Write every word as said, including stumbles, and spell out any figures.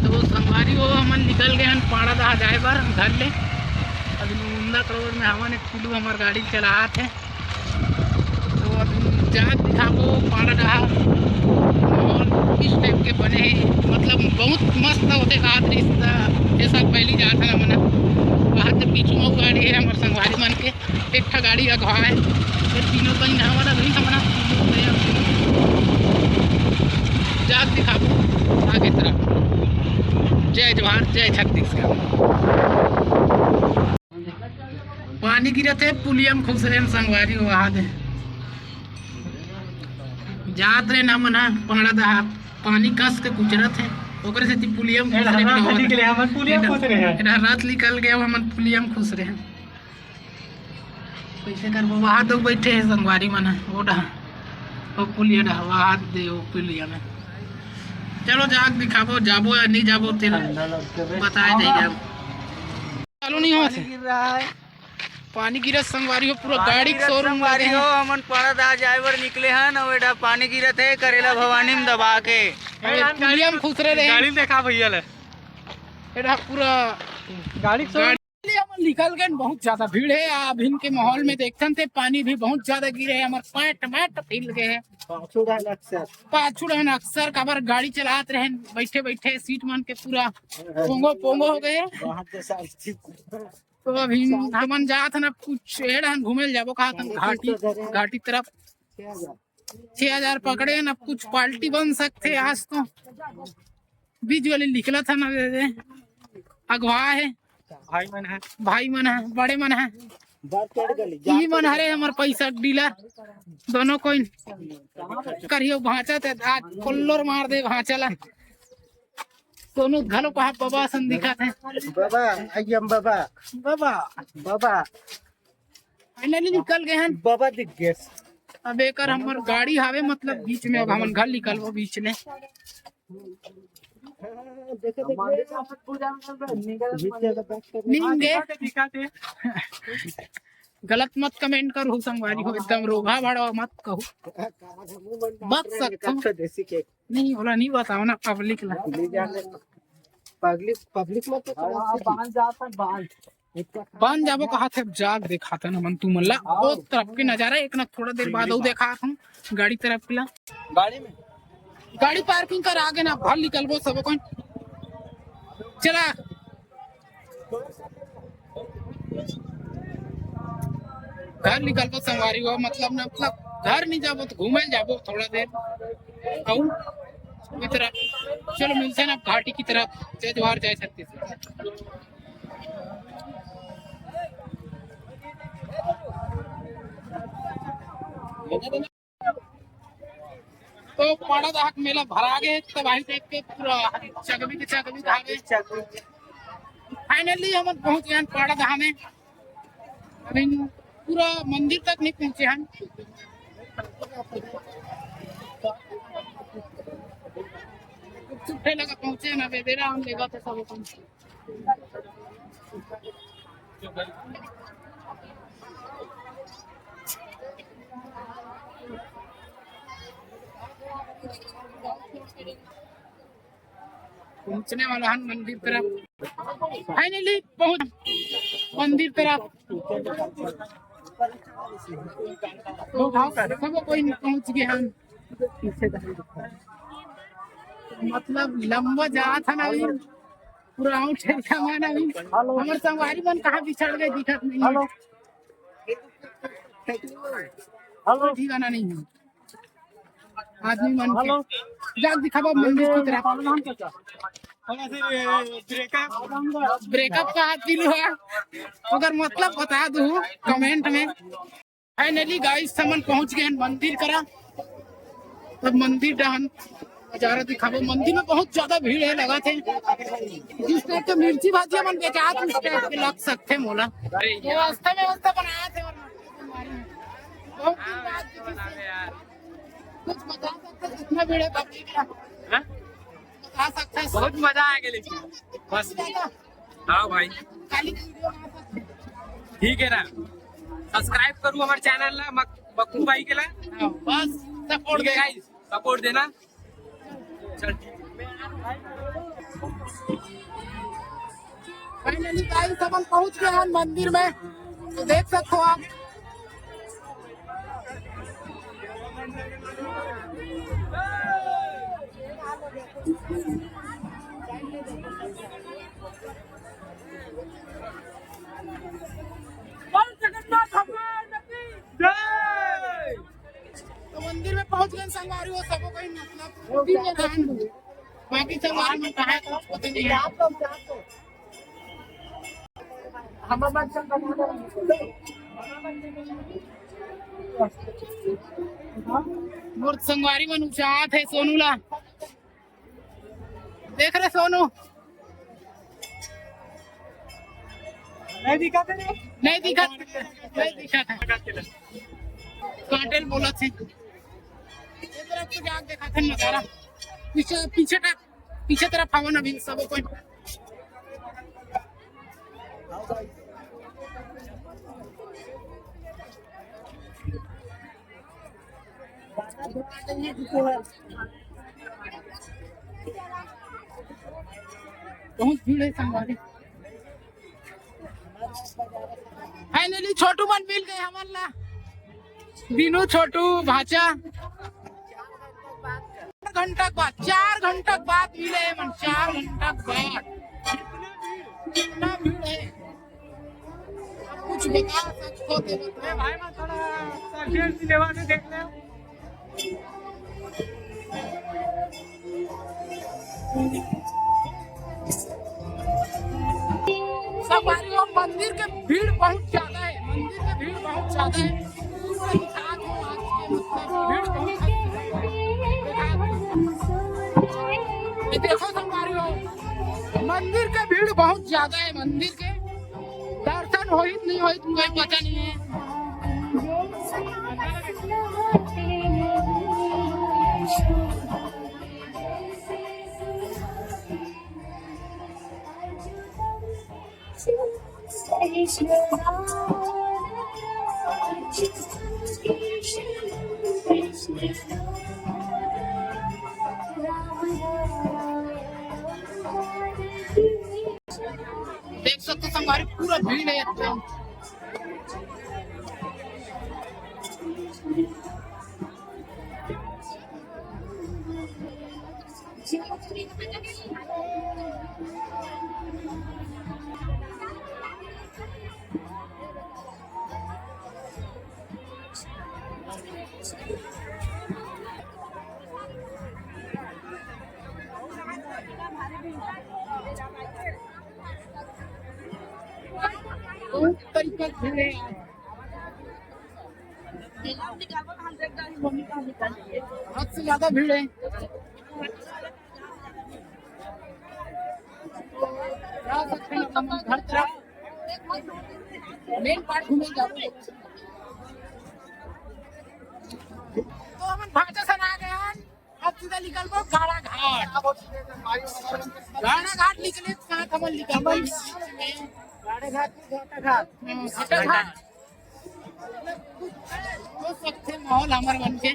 तो संगवारी हो, हमन निकल गए हन पाड़ा दहा जाए बर घर ले। अभी मुंदा करोड़ में हमन एक कुल्लू हमर गाड़ी चलात हे। तो अभी जात दिखाबो पाड़ा दहा माहौल किस टाइप के बने हे, मतलब बहुत मस्त होथे। कहा दृश्य ये सब पहली जात है ना मना। वहाँ से पीछू में गाड़ी है हमर संगवारी मन के, एक ठा गाड़ी अगवा है। ये तीनों कहीं ना वाला भी हमना जात दिखाबो आगे तरफ। जय जोहार, जय छत्तीसगढ़। पानी गिरत हे, पुलिया में खुसरे हन संगवारी हो, वहा दे। जात रहे ना मना पाड़ा दहा, पानी कस के कुचरत हे, ओकरे सेती पुलिया में खुसरे हन। हमन पुलिया में खुसरे हन। रथ निकल गया, हमन पुलिया में खुसरे हन। कैसे करबो? वहा तो बैठे हे संगवारी मन, वो डहा, वो पुलिया डहा, वहा दे वो पुलिया में। चलो जाके दिखाबो, जाबो या नहीं जाबो, तेल बताए दे जाबो। चालू नहीं होत हे। पानी गिरत संगवारी हो, पूरा गाड़ी के शोरूम लगे हे। हमन पाड़ा दहा जाए बर निकले हन, अउ एडा पानी गिरत हे करेला भवानी में दबा के। अरे, पुलिया में खुसरे रहे। गाड़ी देखा भैया ले। एडा पूरा गाड़ी के शोरूम। हमन निकल गए, बहुत ज्यादा भीड़ हे। अभिन के माहौल में देखथन ते पानी भी बहुत ज्यादा गिरे हे, हमर पैंट मैट फैल गए हे। पाछू डहन अक्सर काबर गाड़ी चलात रहे, बैठे बैठे सीट मन के पूरा पोंगो पोंगो हो गए। तो अभी हमन जात हन, अब कुछ एड़ हन घूमे ल जाबो, कहा थन घाटी, घाटी तरफ। छह हजार पकड़े हन, अब कुछ पार्टी बन सकथे आज तो। बीच वाले निकला था ना, दे दे। अगवा हे। भाई मन हे। भाई मन हे, बड़े मन हे। इही मन हरे हमर पैसा डीलर। दोनों कोई करियो भांचा ते आज कोल्लोर मार दे भांचा ला। दोनों घलो कहा बाबा सन दिखत हे। बाबा, I am Baba. Baba. Baba. Finally निकल गए हन। बाबा दिख गए। अब एकर हमर गाड़ी हावे, मतलब बीच में, अब हमन घर निकलबो बीच में। नींगे। गलत मत कमेंट करो संगवारी हो, एकदम रोगा भाड़ा मत कहो। बक सकथो। देसी के नहीं, ओला नहीं बताओ ना पब्लिक ला। पब्लिक, पब्लिक मत तो बांध जाता, बांध। बांध जाबो कहा थे, अब जाग देखात हन हमन तुमन ला। ओ तरफ के नजारा एक ना थोड़ा देर बाद अउ देखात हूँ गाड़ी तरफ के ला। गाड़ी में गाड़ी पार्किंग कर आगे ना, घर निकलबो सब कोई। चला घर निकलबो संगवारी हो, मतलब ना, मतलब घर नहीं जाबो तो घूमे जाबो थोड़ा देर। अउ इस तरफ चलो मिलते हैं ना घाटी की तरफ। जय जोहार, जय छत्तीसगढ़। तो पाड़ा दहा के मेला भरा गे, तबाही देख के पूरा चकमी के चकमी धागे। फाइनली हमन पहुंच गए पाड़ा दहा में। अभी पूरा मंदिर तक नहीं पहुंचे हन। चुट्ठे लगा पहुंचे ना, बेबेरा हम लेगा तो सब अपन। पहुंचने वाला हन मंदिर तरफ। फाइनली पहुंच मंदिर तरफ। तो सब कोई पहुंच गए हन। मतलब लंबा जात हन अभी। पूरा आउट एरिया में ना अभी। हमर संगवारी मन कहाँ बिछड़ गए दिखत नहीं है। हेलो। ठिकाना नहीं है आदमी मन के। हेलो। जाग दिखाबो मंदिर की तरफ। ब्रेकअप का हाथ दिल हुआ। अगर मतलब बता दू कमेंट में। फाइनली गाइस, हमन पहुंच गए हैं मंदिर करा। तब मंदिर डहन नजारा दिखाबो। मंदिर में बहुत ज्यादा भीड़ है, लगा थे जिस टाइप के मिर्ची भाजी हमन बेचात उस टाइप के लग सकते मोला। अरे तो रास्ता में रास्ता बनाया थे और बहुत दिन बाद किसी से कुछ बता सकते हैं कितना भीड़ है पब्लिक का? हाँ? बता सकते हैं बहुत मजा आ गया लेकिन बस। हाँ भाई। काली की वीडियो बना सकते हैं। ठीक है ना, सब्सक्राइब करू हमारे चैनल ला मक-, मक्कू भाई के ला। हाँ, बस सपोर्ट ठीक है गाइस, सपोर्ट देना। चल ठीक है। Finally guys, हमन पहुंच गए हैं मंदिर में, तो देख सकते हो आप। बोल जगन्नाथ भगवान की जय। तो मंदिर में पहुंच गए संगवारी हो, सबो कोई मतलब दिन में रहन दो। बाकी संगवारी में कहा है, कुछ पता नहीं है। मोर संगवारी मन उचात है सोनू ला। देख रे सोनू, नहीं दिखा थे, नहीं दिखा, नहीं दिखा था। काटेल बोला थे। ये तरफ तो जाके देखा था नजारा। पीछे, पीछे तरफ, पीछे तरफ आवा ना भी सब कोई। बहुत भीड़ है संगवारी। Finally छोटू मन मिल गए हमन ला। बिनू, छोटू, भांचा। चार घंटा के बाद, चार घंटा के बाद मिले हे मन, चार घंटा के बाद। इतना भीड़ है, कुछ बता सकते हो तो बताओ। ए भाई, मैं थोड़ा सा डेढ़ सिनेमा में देख ले। संगवारी हो, मंदिर के भीड़ बहुत ज्यादा है, मंदिर के भीड़ बहुत ज्यादा है। पूरा दिखा दो आज के, मतलब, भीड़ बहुत है। ये देखो संगवारी हो, मंदिर के भीड़ बहुत ज्यादा है, मंदिर के दर्शन होही नहीं होही, कोई पता नहीं है। देख सकते हो संगवारी, पूरा भीड़ है एकदम। बहुत तरीका से भीड़ है यार। हद से ज्यादा भीड़ है। जा सकते हैं अपन घर तरफ। Main part घूमे जाबो। तो हमन भांचा सन आ गए हैं। अब सीधा निकलबो गाड़ा घाट। गाड़ा घाट निकले के साथ हमन निकलबो। गाड़ा घाट, घाटा घाट। हम्म, घाटा घाट। तो सकते माहौल हमर मन के।